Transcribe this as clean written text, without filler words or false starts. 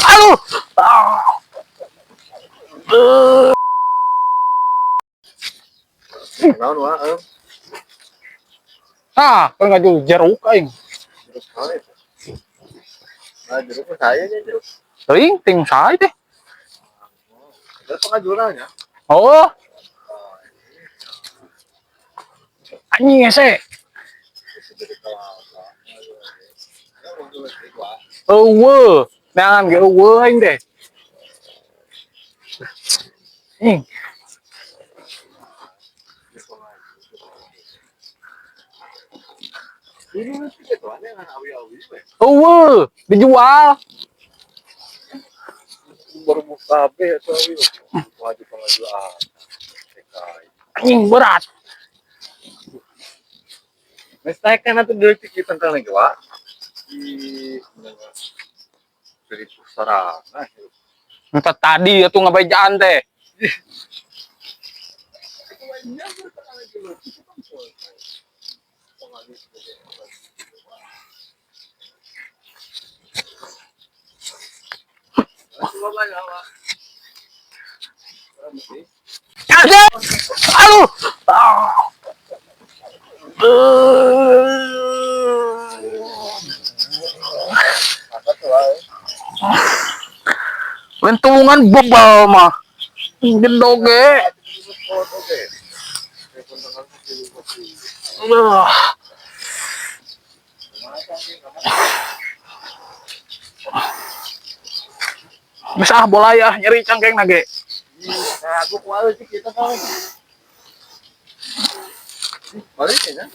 Aduh. Ah. Naon wa euy? Ah, kan ngajul jeruk aing. Jeruk naon itu? Nah, jeruk mah saya nya jeruk. Teuing ting sae teh. Ada pengajulannya. Oh. Anjing hese. Eueuh, neangan ge eueuh aing teh. Anjing. Ini mesti gitu aneh kan awi-awi we. Eueuh, dijual. Baru buka kabeh atau awi. Wajib pengajulan. TKI. Anjing berat. Mesti kan atuh deui kita tentang lagi wa. Di dari pusara. Entah tadi atuh ngabejaan teh. Aduh. Aduh. Ah. Lentulungan bebal mah. Gendog ge. Ah. Geus ah bola ya nyeri cangkeng nage. Nah, aku kualu sih kita kan. Balik ya.